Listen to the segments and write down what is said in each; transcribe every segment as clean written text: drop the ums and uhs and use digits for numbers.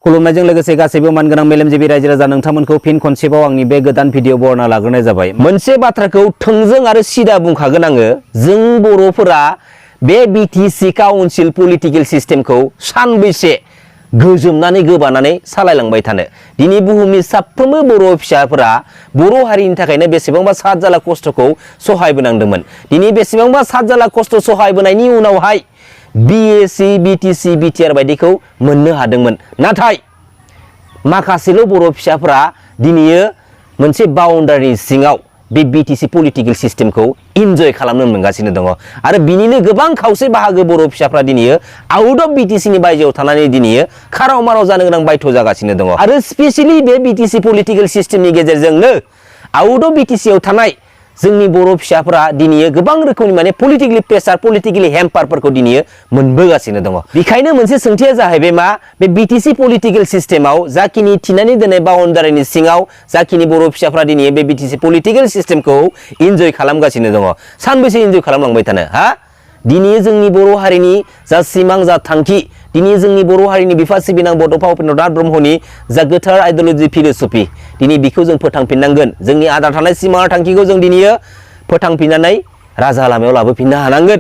खुलुमनायजों लोगोसे गासैबो मानगोनां मेलेमजिबि रायजो राजा नोंथांमोनखौ फिन खनसेबाव आंनि बे गोदान भिडिअ बरना लाग्रोनाय जाबाय। मोनसे बाथ्राखौ थोंजों आरो सिदा बुंखागोन आङो, जों बर'फोरा बे बिटिसि काउन्सिल पलिटिकेल सिस्टेमखौ सानबैसे गोजोमनानै गोबानानै सालायलांबाय थानो। दिनै बुहुमनि साफ्रोमबो बर' फिसाफोरा बर' हारिनि थाखायनो बेसेबांबा सात जारला खस्थ'खौ सहायबोनांदोंमोन। दिनै बेसेबांबा सात जारला खस्थ' सहायबोनायनि उनावहाय बिएसि बिटिसि बिटिआर बायदिखौ मोननो हादोंमोन। नाथाय माखासेल' बर' फिसाफोरा दिनै मोनसे बाउन्डारिनि सिङाव बे बिटिसि पलिटिकेल सिस्टेमखौ इन्जय खालामनो मोनगासिनो दङ आरो बिनिनो गोबां खावसे बाहागो बर' फिसाफ्रा दिनै आउट अफ बिटिसिनि बायजोआव थानानै दिनै खाराव माराव जानो गोनां बायध' जागासिनो दङ। आरो स्पेसियेलि बे बिटिसि पलिटिकेल सिस्टेमनि गेजेरजोंनो आउट अफ बिटिसिआव थानाय जोंनि बर' फिसाफोरा दिनै गोबां रोखोमनि माने पलिटिकेलि प्रेसार पलिटिकेलि हेम्पारफोरखौ दिनै मोनबोगासिनो दङ। बेखायनो मोनसे सोंथिया जाहैबाय मा, बे बिटिसि पलिटिकेल सिस्टेमाव जाखिनि थिनानै दोननाय बाउन्डारिनि सिङाव जाखिनि बर' फिसाफ्रा दिनै बे बिटिसि पलिटिकेल सिस्टेमखौ इन्जय खालामगासिनो दङ, सानबैसे इन्जय खालामलांबाय थानो हा? दिनै जोंनि बर' हारिनि जा सिमां जा थांखि, दिनै जोंनि बर' हारिनि बिफा सिबिनां बड'फा उपेन्द्रनाथ ब्रह्मनि जा गोथार आइडिय'लजि फिल'सफि, दिनै बेखौ जों फोथांफिननांगोन। जोंनि आद्रा थानाय सिमां थांखिखौ जों दिनै फोथांफिननानै राजा लामायाव लाबोफिननो हानांगोन।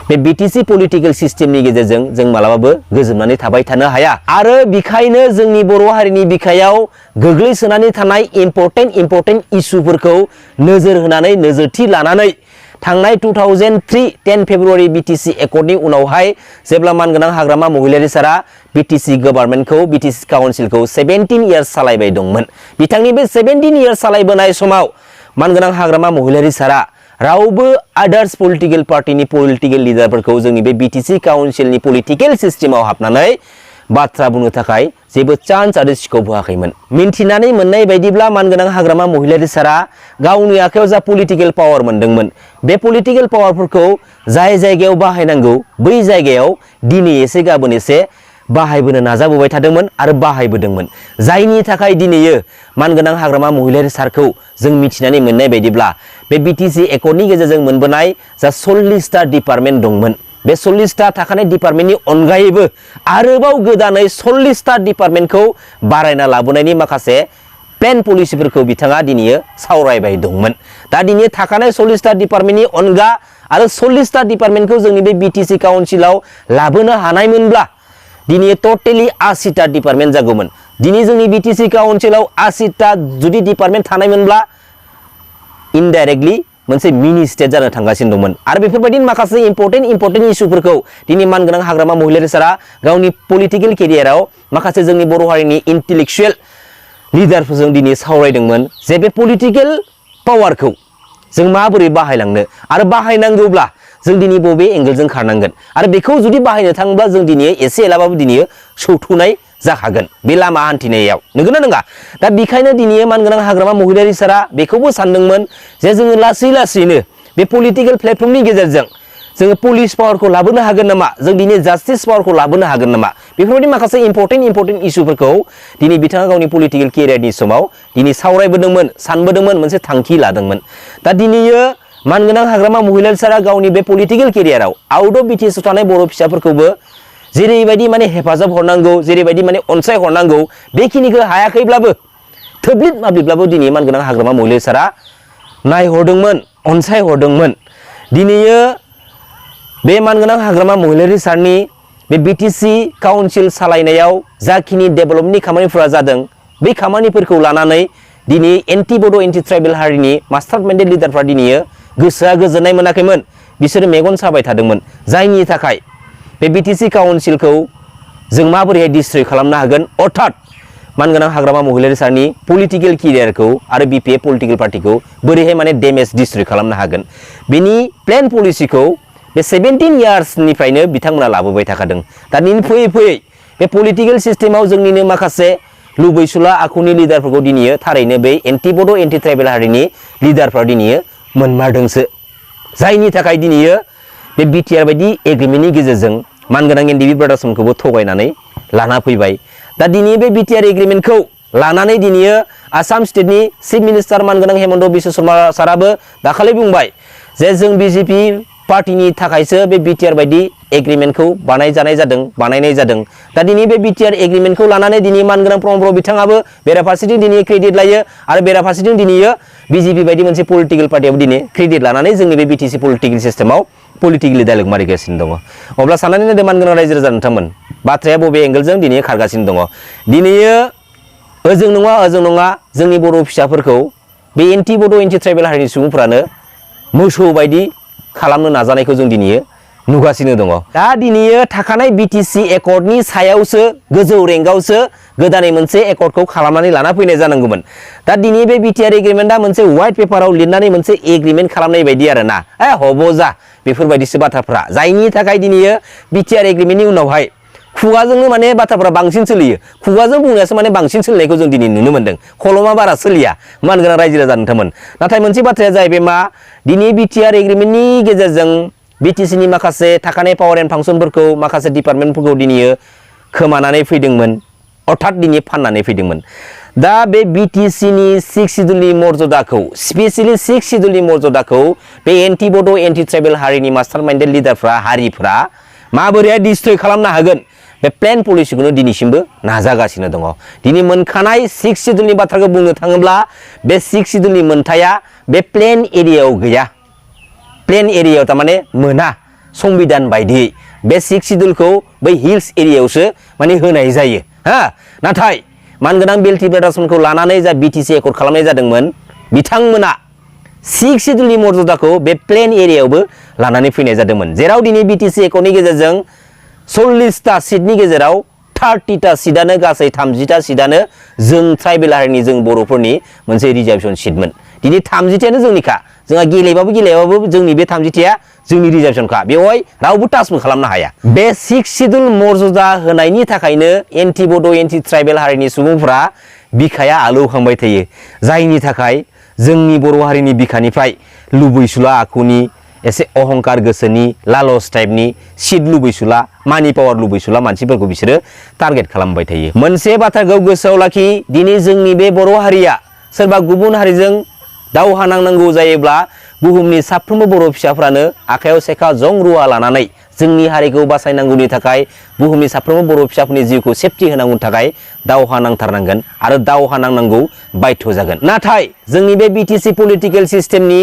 बे बिटिसि पलिटिकेल सिस्टेमनि गेजेरजों जों मालाबाबो गोजोमनानै थाबाय थानो हाया। आरो बेखायनो जोंनि बर' हारिनि बिखायाव गोग्लैसोनानै थानाय इम्परटेन्ट इसुफोरखौ नोजोर होनानै नोजोरथि लानानै थांनाय 2003 10 फेब्रुवारि बिटिसि एकर्डनि उनावहाय जेब्ला मानगोनां हाग्रामा महिलारि सारा बिटिसि गभर्नमेन्टखौ बिटिसि काउन्सिलखौ 17 इयार्स सालायबाय दंमोन। बिथांनि बे 17 इयार्स सालायबोनाय समाव मानगोनां हाग्रामा महिलारि सारा रावबो आदार्स पलिटिकेल पार्टिनि पलिटिकेल लिडारफोरखौ जोंनि बे बिटिसि काउन्सिलनि पलिटिकेल सिस्टेमाव हाबनानै बाथ्रा बुंनो थाखाय जेबो चान्स आरो स्कप होआखैमोन। मिन्थिनानै मोननाय बायदिब्ला मानगोनां हाग्रामा महिलारि सारा गावनि आखायाव जा पलिटिकेल पावार मोनदोंमोन, बे पलिटिकेल पावारफोरखौ जाय जायगायाव बाहायनांगौ बै जायगायाव दिनै एसे गाबोन एसे बाहायबोनो नाजाबोबाय थादोंमोन आरो बाहायबोदोंमोन। जायनि थाखाय दिनै मानगोनां हाग्रामा महिलारि सारखौ जों मिथिनानै मोननाय बायदिब्ला बे बिटिसि एकर्डनि गेजेरजों मोनबोनाय जा 40टा डिपार्टमेन्ट दंमोन, बे 40टा थाखानाय डिपार्टमेन्टनि अनगायैबो आरोबाव गोदानै 40टा डिपार्टमेन्टखौ बारायना लाबोनायनि माखासे प्लेन पलिसिफोरखौ बिथाङा दिनै सावरायबाय दंमोन। दा दिनै थाखानाय 40टा डिपार्टमेन्टनि अनगा आरो 40टा डिपार्टमेन्टखौ जोंनि बे बिटिसि काउन्सिलाव लाबोनो हानायमोनब्ला दिनै टटेलि 80टा डिपार्टमेन्ट जागौमोन। दिनै जोंनि बिटिसि काउन्सिलाव 80टा जुदि डिपार्टमेन्ट थानायमोनब्ला इनडाइरेक्टलि मोनसे मिनि स्टेट जानो थांगासिनो दंमोन। आरो बेफोरबायदिनो माखासे इम्परटेन्ट इसुफोरखौ दिनै मानगोनां हाग्रामा महिलारि सारा गावनि पलिटिकेल केरियाराव माखासे जोंनि बर' हारिनि इन्टेलेक्सुवेल लिडारफोरजों दिनै सावरायदोंमोन जे बे पलिटिकेल पावारखौ जों माबोरै बाहायलांनो आरो बाहायनांगौब्ला जों दिनै बबे एंगेलजों खारनांगोन आरो बेखौ जुदि बाहायनो थाङोब्ला जों दिनै एसे एलाबाबो दिनै सौथुनाय जाखागोन बे लामा हान्थिनायाव, नंगौना नङा? दा बेखायनो दिनै मानगोनां हाग्रामा महिलारि सारा बेखौबो सानदोंमोन जे जोङो लासै लासैनो बे पलिटिकेल प्लेटफर्मनि गेजेरजों जोङो पुलिस पावारखौ लाबोनो हागोन नामा, जों दिनै जास्टिस पावारखौ लाबोनो हागोन नामा, बेफोरबायदि माखासे इम्परटेन्ट इसुफोरखौ दिनै बिथाङा गावनि पलिटिकेल केरियारनि समाव दिनै सावरायबोदोंमोन, सानबोदोंमोन, मोनसे थांखि लादोंमोन। दा दिनै मानगोनां हाग्रामा महिलारि सारा गावनि बे पलिटिकेल केरियाराव आउट अफ बिटिसिआव थानाय बर' फिसाफोरखौबो जेरैबायदि माने हेफाजाब हरनांगौ, जेरैबायदि माने अनसाय हरनांगौ, बेखिनिखौ हायाखैब्लाबो थोब्लिद माब्लिदब्लाबो दिनै मानगोनां हाग्रामा महिलारि सारा नायहरदोंमोन, अनसाय हरदोंमोन। दिनै बे मानगोनां हाग्रामा महिलारि सारनि बे बिटिसि काउन्सिल सालायनायाव जाखिनि डेभेलपमेन्टनि खामानिफोरा जादों, बै खामानिफोरखौ लानानै दिनै एन्टि बड' एन्टि ट्राइबेल हारिनि मास्टार माइन्डेड लिडारफ्रा दिनै गोसोआ गोजोननाय मोनाखैमोन, बिसोरो मेगन साबाय थादोंमोन। जायनि थाखाय बे बिटिसि काउन्सिलखौ जों माबोरैहाय डिस्ट्रय खालामनो हागोन, अर्थात मानगोनां हाग्रामा महिलारि सारनि पलिटिकेल केरियारखौ आरो बिपिएफ पलिटिकेल पार्टिखौ बोरैहाय माने डेमेज डिस्ट्रय खालामनो हागोन, बेनि प्लेन पलिसिखौ बे 17 इयार्सनिफ्रायनो बिथांमोना लाबोबाय थाखादों। दा दिनै फैयै फैयै बे पलिटिकेल सिस्टेमाव जोंनिनो माखासे लुबैसुला आखुनि लिडारफोरखौ दिनै थारैनो बे एन्टि बड' एन्टि ट्राइबेल हारिनि लिडारफ्रा दिनै मोनमारदोंसो। जायनि थाखाय दिनै बे बिटिआर बायदि एग्रिमेन्टनि गेजेरजों मानगोनां एनडिबि ब्रादार्समोनखौबो थगायनानै लाना फैबाय। दा दिनै बे बिटिआर एग्रिमेन्टखौ लानानै दिनै आसाम स्टेटनि चिफ मिनिस्टार मानगोनां हेमन्त बिश्व शर्मा साराबो दाखालि बुंबाय जे जों बिजेपि पार्टिनि थाखायसो बे बिटिआर बायदि एग्रिमेन्टखौ बानायनाय जादों दा दिनै बे बिटिआर एग्रिमेन्टखौ लानानै दिनै मानगोनां प्रमद बर' बिथाङाबो बेराफारसेथिं दिनै क्रेडिट लायो आरो बेराफारसेथिं दिनैयो बिजेपि बायदि मोनसे पलिटिकेल पार्टियाबो दिनै क्रेडिट लानानै जोंनि बे बिटिसि पलिटिकेल सिस्टेमाव पलिटिकेलि डायलग मारिगासिनो दङ अब्ला साननानै नायदो मानगोनां रायजो राजा नोंथांमोन बाथ्राया बबे एंगेलजों दिनै खारगासिनो दङ दिनैयो ओजों नङा जोंनि बर' फिसाफोरखौ बे एन्टि बड' एन्टि ट्राइबेल हारिनि सुबुंफ्रानो मोसौ बायदि खालामनो नाजानायखौ जों दिनैयो नुगासिनो दङ दा दिनैयो थाखानाय बिटिसि एकर्डनि सायावसो गोजौ रेंकआवसो गोदानै मोनसे एकर्डखौ खालामनानै लाना फैनाय जानांगौमोन दा दिनै बे बिटिआर एग्रिमेन्टआ मोनसे व्हाइट पेपाराव लिरनानै मोनसे एग्रिमेन्ट खालामनाय बायदि आरोना हबजा बेफोरबायदिसो बाथ्राफ्रा जायनि थाखाय दिनैयो बिटिआर एग्रिमेन्टनि उनावहाय खुगाजोंनो माने बाथ्राफ्रा बांसिन सोलियो खुगाजों बुंनायासो माने बांसिन सोलिनायखौ जों दिनै नुनो मोन्दों खलमा बारा सोलिया मानगोनां रायजो राजा नोंथांमोन नाथाय मोनसे बाथ्राया जाहैबाय मा दिनै बिटिआर एग्रिमेन्टनि गेजेरजों बिटिसिनि माखासे थाखानाय पावार एन्ड फांसनफोरखौ माखासे डिपार्टमेन्टफोरखौ दिनैयो खोमानानै फैदोंमोन अर्थात दिनै फाननानै फैदोंमोन दा बे बिटिसिनि 6 सिडुलनि मर्यादाखौ स्पेसियेलि 6 सिडुलनि मर्यादाखौ बे एन्टि बड' एन्टि ट्राइबेल हारिनि मास्टार माइन्डेड लिडारफ्रा हारिफ्रा माबोरैहाय डिस्ट्रय खालामनो हागोन बे प्लेन पलिसिखौनो दिनैसिमबो नाजागासिनो दङ दिनै मोनखानाय 6 सिडुलनि बाथ्राखौ बुंनो थाङोब्ला बे 6 सिडुलनि मोनथाया बे प्लेन एरियायाव गैया प्लेन एरियायाव थारमाने मोना संबिधान बायदियै बे 6 सिडुलखौ बै हिल्स एरियायावसो माने होनाय जायो नाथाय मानगोनां बेल्टि ब्रादार्समोनखौ लानानै जा बिटिसि एकर्ड खालामनाय जादोंमोन बिथांमोना 6 सिडुलनि मर्यादाखौ बे प्लेन एरियायावबो लानानै फैनाय जादोंमोन जेराव दिनै बिटिसि एकर्डनि गेजेरजों 40टा सिटनि गेजेराव 30टा सिटआनो गासै 30टा सिटआनो जों ट्राइबेल हारिनि जों बर'फोरनि मोनसे रिजार्भेसन सिटमोन दिनै 30टायानो जोंनिखा जोंहा गेलेबाबो जोंनि बे 30टाया जोंनि रिजार्भेसनखा बेवहाय रावबो टाचबो खालामनो हाया बे 6 सिडुल मर्यादा होनायनि थाखायनो एन्टि बड' एन्टि ट्राइबेल हारिनि सुबुंफोरा बिखाया आलौखांबाय थायो जायनि थाखाय जोंनि बर' हारिनि बिखानिफ्राय लुबैसुला आखुनि एसे अहंकार गोसोनि लालस टाइपनि सिट लुबैसुला मानि पावार लुबैसुला मानसिफोरखौ बिसोरो टारगेट खालामबाय थायो मोनसे बाथ्राखौ गोसोआव लाखि दिनै जोंनि बे बर' हारिया सोरबा गुबुन हारिजों दावहा नांनांगौ जायोब्ला बुहुमनि साफ्रोमबो बर' फिसाफ्रानो आखायाव सेखा जं रुवा लानानै जोंनि हारिखौ बासायनांगौनि थाखाय बुहुमनि साफ्रोमबो बर' फिसाफोरनि जिउखौ सेफटि होनांगौनि थाखाय दावहा नांथारनांगोन आरो दावहा नांनांगौ बाध्य जागोन नाथाय जोंनि बे बिटिसि पलिटिकेल सिस्टेमनि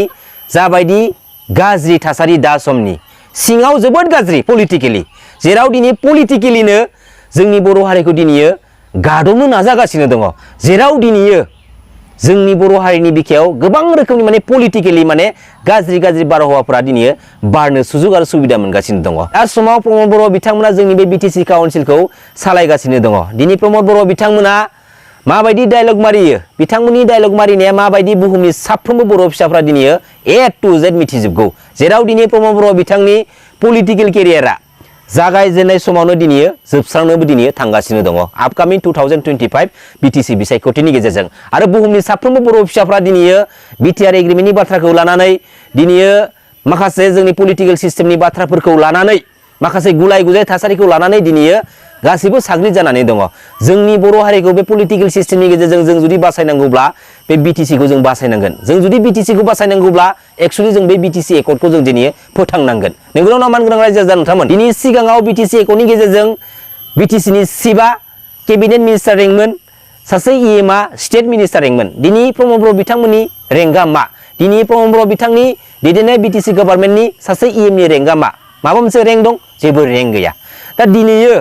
जाबायदि गाज्रि थासारि दा समनि सिङाव जोबोद गाज्रि पलिटिकेलि जेराव दिनै पलिटिकेलिनो जोंनि बर' हारिखौ दिनैयो गादबनो नाजागासिनो दङ जेराव दिनैयो जोंनि बर' हारिनि बिखायाव गोबां रोखोमनि माने पलिटिकेलि माने गाज्रि बारहावाफोरा दिनैयो बारनो सुजुग आरो सुबिदा मोनगासिनो दङ दा समाव प्रमद बर' बिथांमोना जोंनि बे बिटिसि काउन्सिलखौ सालायगासिनो दङ दिनै प्रमद बर' बिथांमोना माबायदि डायलग मारियो बिथांमोननि डायलग मारिनाया माबायदि बुहुमनि साफ्रोमबो बर' फिसाफ्रा दिनैयो A to Z मिथिजोबगौ जेराव दिनै प्रमद बर' बिथांनि पलिटिकेल केरियारा जागायजेननाय समावनो दिनैयो जोबस्रांनोबो दिनैयो थांगासिनो दङ आपकामिं 2025 बिटिसि बिसायख'थिनि गेजेरजों आरो बुहुमनि साफ्रोमबो बर' फिसाफ्रा दिनैयो बिटिआर एग्रिमेन्टनि बाथ्राखौ लानानै दिनैयो माखासे जोंनि पलिटिकेल सिस्टेमनि बाथ्राफोरखौ लानानै माखासे गुलाय गुजाय थासारिखौ लानानै दिनैयो गासैबो साग्रिद जानानै दङ जोंनि बर' हारिखौ बे पलिटिकेल सिस्टेमनि गेजेरजों जों जुदि बासायनांगौब्ला बे बिटिसिखौ जों बासायनांगोन जों जुदि बिटिसिखौ बासायनांगौब्ला एक्चुअलि जों बे बिटिसि एकर्डखौ जों दिनै फोथांनांगोन नंगौना नङा मानगोनां रायजो राजा नोंथांमोन दिनै सिगाङाव बिटिसि एकर्डनि गेजेरजों बिटिसिनि सिबा केबिनेट मिनिस्टार रेंकमोन सासे इएमआ स्टेट मिनिस्टार रेंकमोन दिनै प्रमद बर' बिथांमोननि रेंकआ मा दिनै प्रमद बर' बिथांनि दैदेननाय बिटिसि गभर्नमेन्टनि सासे इएमनि रेंकआ माबा मोनसे रेंक दं जेबो रेंक गैया दा दिनैयो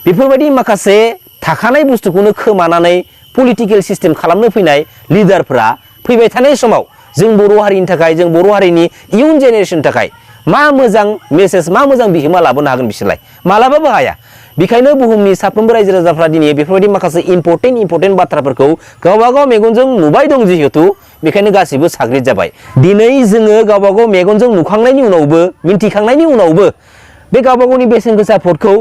बेफोरबायदि माखासे थाखानाय बुस्थुखौनो खोमानानै पलिटिकेल सिस्टेम खालामनो फैनाय लिडारफोरा फैबाय थानाय समाव जों बर' हारिनि थाखाय जों बर' हारिनि इयुन जेनेरेसननि थाखाय मा मोजां मेसेज मा मोजां बिहोमा लाबोनो हागोन बिसोरलाय मालाबाबो हाया बेखायनो बुहुमनि साफ्रोमबो रायजो राजाफ्रा दिनै बेफोरबायदि माखासे इम्परटेन्ट बाथ्राफोरखौ गावबागाव मेगनजों नुबाय दं जिहेतु बेखायनो गासैबो साग्रिद जाबाय दिनै जोङो गावबागाव मेगनजों नुखांनायनि उनावबो मिन्थिखांनायनि उनावबो बे गावबागावनि बेसेन गोसा भटखौ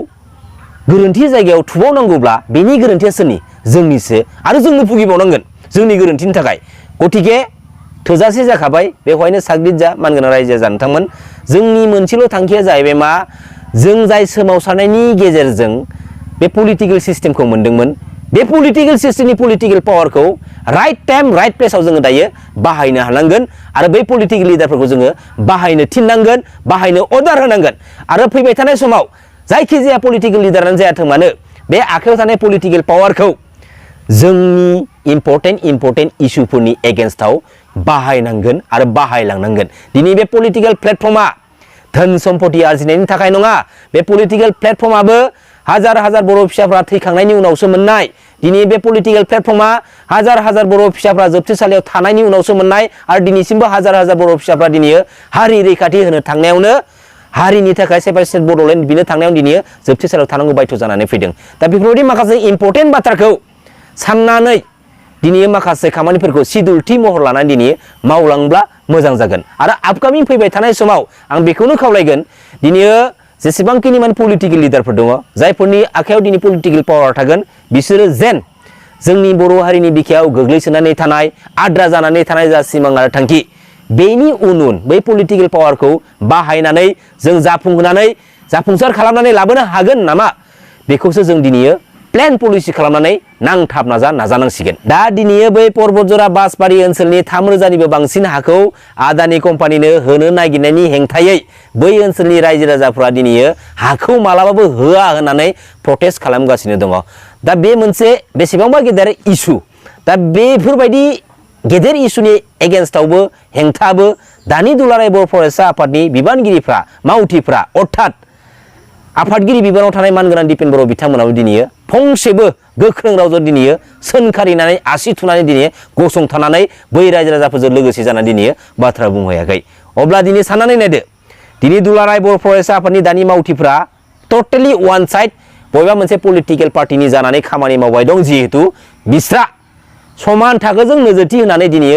गोरोन्थि जायगायाव थुबावनांगौब्ला बेनि गोरोन्थिया सोरनि जोंनिसो आरो जोंनो भुगिबावनांगोन जोंनि गोरोन्थिनि थाखाय गतिके थोजासे जाखाबाय बेवहायनो साग्रिद जा मानगोनां रायजो जा नोंथांमोन जोंनि मोनसेल' थांखिया जाहैबाय मा जों जाय सोमावसारनायनि गेजेरजों बे पलिटिकेल सिस्टेमखौ मोनदोंमोन बे पलिटिकल सिस्टेमनि पलिटिकल पावारखौ राइट टाइम राइट प्लेसाव जोङो दायो बाहायनो हानांगोन आरो बै पलिटिकल लिडारफोरखौ जोङो बाहायनो थिननांगोन, बाहायनो अर्डार होनांगोन आरो फैबाय थानाय समाव जायखिजाया पलिटिकल लिडारानो जायाथों मानो बे आखायाव थानाय पलिटिकल पावारखौ जोंनि इम्पर्टेन्ट इस्युफोरनि एगेन्स्टआव बाहायनांगोन आरो बाहायलांनांगोन। दिनै बे पलिटिकल प्लेटफर्मा धोन सम्पति आरजिनायनि थाखाय नङा, बे पलिटिकल प्लेटफर्माबो हाजार हाजार बर' फिसाफ्रा थैखांनायनि उनावसो मोननाय। दिनै बे पलिटिकल प्लेटफर्मा हाजार हाजार बर' फिसाफ्रा जोबथेसालियाव थानायनि उनावसो मोननाय आरो दिनैसिमबो हाजार हाजार बर' फिसाफ्रा दिनै हारि रैखाथि होनो थांनायावनो हारिनि थाखाय सेपारेट बड'लेण्ड बिनो थांनायाव दिनै जोबथेसालियाव थानांगौ बायथ' जानानै फैदों। दा बेफोरबायदि माखासे इम्पर्टेन्ट बाथ्राखौ साननानै दिनै माखासे खामानिफोरखौ सिडुल थि महर लानानै दिनै मावलांब्ला मोजां जागोन आरो आपकामिं फैबाय थानाय समाव आं बेखौनो खावलायगोन दिनै जेसेबांखिनि माने पलिटिकल लिडारफोर दङ जायफोरनि आखायाव दिनै पलिटिकल पावार थागोन बिसोरो जेन जोंनि बर' हारिनि बिखायाव गोग्लैसोनानै थानाय आद्रा जानानै थानाय जा सिमां आरो थांखि बेनि उन बै पलिटिकल पावारखौ बाहायनानै जों जाफुंसार खालामनानै लाबोनो हागोन नामा बेखौसो जों दिनै प्लेन पलिसि खालामनानै नांथाब नाजानांसिगोन। दा दिनै बै पर्बतजरा बासबारि ओनसोलनि 3,000निबो बांसिन हाखौ आदानि कम्पानिनो होनो नागिरनायनि हेंथायै बै ओनसोलनि रायजो राजाफ्रा दिनै हाखौ मालाबाबो होआ होननानै प्रटेस्ट खालामगासिनो दङ। दा बे मोनसे बेसेबांबा गेदेर इस्यु। दा बेफोरबायदि गेदेर इस्युनि एगेन्स्टआवबो हेंथाबो दानि दुलाराय बर' फरायसा आफादनि बिबानगिरिफ्रा मावथिफ्रा अर्थात आफादगिरि बिबानाव थानाय मानगोनां दिपेन बर' बिथांमोनाबो दिनै फंसेबो गोख्रों रावजों दिनै सोंखारिनानै आसि थुनानै दिनै गसंथानानै बै रायजो राजाफोरजों लोगोसे जानानै दिनै बाथ्रा बुंहैयाखै। अब्ला दिनै साननानै नायदो दिनै दुलाराय बर' फरायसा आफादनि दानि मावथिफ्रा टटेलि वान साइड बबेबा मोनसे पलिटिकेल पार्टिनि जानानै खामानि मावबाय दं जिहेतु बिस्रा समान थाखोजों नोजोरथि होनानै दिनै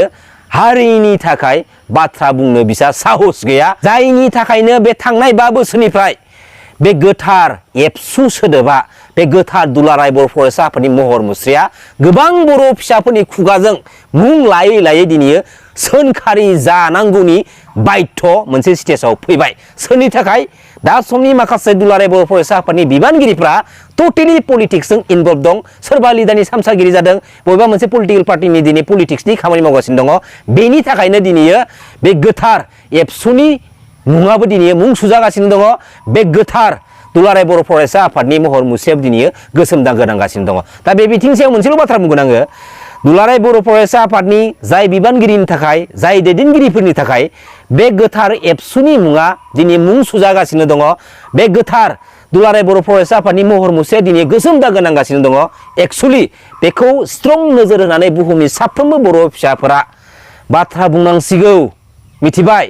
हारिनि थाखाय बाथ्रा बुंनो बिसा साहस गैया। जायनि थाखायनो बे थांनाय 5 बोसोरनिफ्राय बे गोथार एबसु सोदोबा बे गोथार दुलाराय बर' फरायसा आफादनि महर मुस्रिया गोबां बर' फिसाफोरनि खुगाजों मुं लायै लायै दिनै सोंखारि जानांगौनि बाध्य मोनसे स्टेजाव फैबाय। सोरनि थाखाय दा समनि माखासे दुलाराय बर' फरायसा आफादनि बिबानगिरिफ्रा टटेलि पलिटिक्सजों इनभल्भ दं। सोरबा लिडारनि सामसागिरि जादों, बबेबा मोनसे पलिटिकेल पार्टिनि दिनै पलिटिक्सनि खामानि मावगासिनो दङ। बेनि थाखायनो दिनै बे गोथार एबसुनि मुङाबो दिनै मुं सुजागासिनो दङ। बे गोथार दुलाराय बर' फरायसा आफादनि महर मुस्रियाबो दिनै गोसोम दागो नांगासिनो दङ। दा बे बिथिं सायाव मोनसेल' बाथ्रा बुंगोन आङो, दुलाराय बर' फरायसा आफादनि जाय बिबानगिरिनि थाखाय जाय दैदेनगिरिफोरनि थाखाय बे गोथार एबसुनि मुङा दिनै मुं सुजागासिनो दङ, बे गोथार दुलाराय बर' फरायसा आफादनि महर मुस्रिया दिनै गोसोम दागो नांगासिनो दङ। एक्सुवेलि बेखौ स्ट्रं नोजोर होनानै बुहुमनि साफ्रोमबो बर' फिसाफोरा बाथ्रा बुंनांसिगौ, मिथिबाय?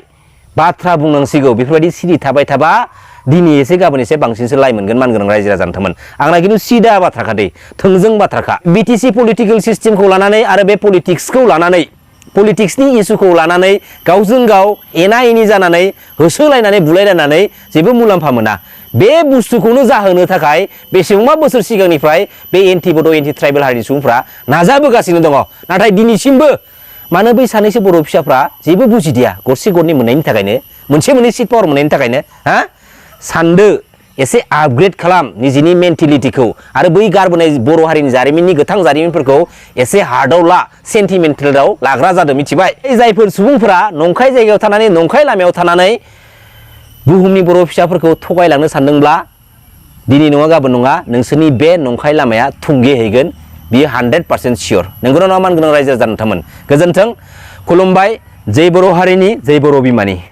बाथ्रा बुंनांसिगौ। बेफोरबायदि सिरि थाबाय थाबा दिनै एसे गाबोन एसे बांसिनसो लाइ मोनगोन मानगोनां रायजो राजा नोंथांमोन। आंना खिन्थु सिदा बाथ्राखा दै, थोंजों बाथ्राखा। बिटिसि पलिटिकेल सिस्टेमखौ लानानै आरो बे पलिटिक्सखौ लानानै पलिटिक्सनि इस्युखौ लानानै गावजों गाव एना एनि जानानै होसोलायनानै बुलायलायनानै जेबो मुलाम्फा मोना। बे बुस्थुखौनो जाहोनो थाखाय बेसेबांबा बोसोर सिगांनिफ्राय बे एन्टि बड' एन्टि ट्राइबेल हारिनि सुबुंफ्रा नाजाबोगासिनो दङ। नाथाय दिनैसिमबो मानो बै सानैसो बर' फिसाफ्रा जेबो बुजिदिया गरसे गरनै मोननायनि थाखायनो, मोनसे मोननै सिट पावार मोननायनि थाखायनो सानदो एसे आपग्रेड खालाम निजिनि मेन्टेलिटिखौ आरो बै गारबोनाय बर' हारिनि जारिमिननि गोथां जारिमिनफोरखौ एसे हार्डआव ला, सेन्टिमेन्टेलाव लाग्रा जादों, मिथिबाय? जायफोर सुबुंफोरा नंखाय जायगायाव थानानै नंखाय लामायाव थानानै बुहुमनि बर' फिसाफोरखौ थगायलांनो सानदोंब्ला दिनै नङा गाबोन नङा नोंसोरनि बे नंखाय लामाया थुंगेहैगोन, बियो 100% सियर। नंगौना नङा मानगोनां रायजो राजा नोंथांमोन? गोजोन्थों, खुलुमबाय। जै बर' हारिनि, जै बर' बिमानि।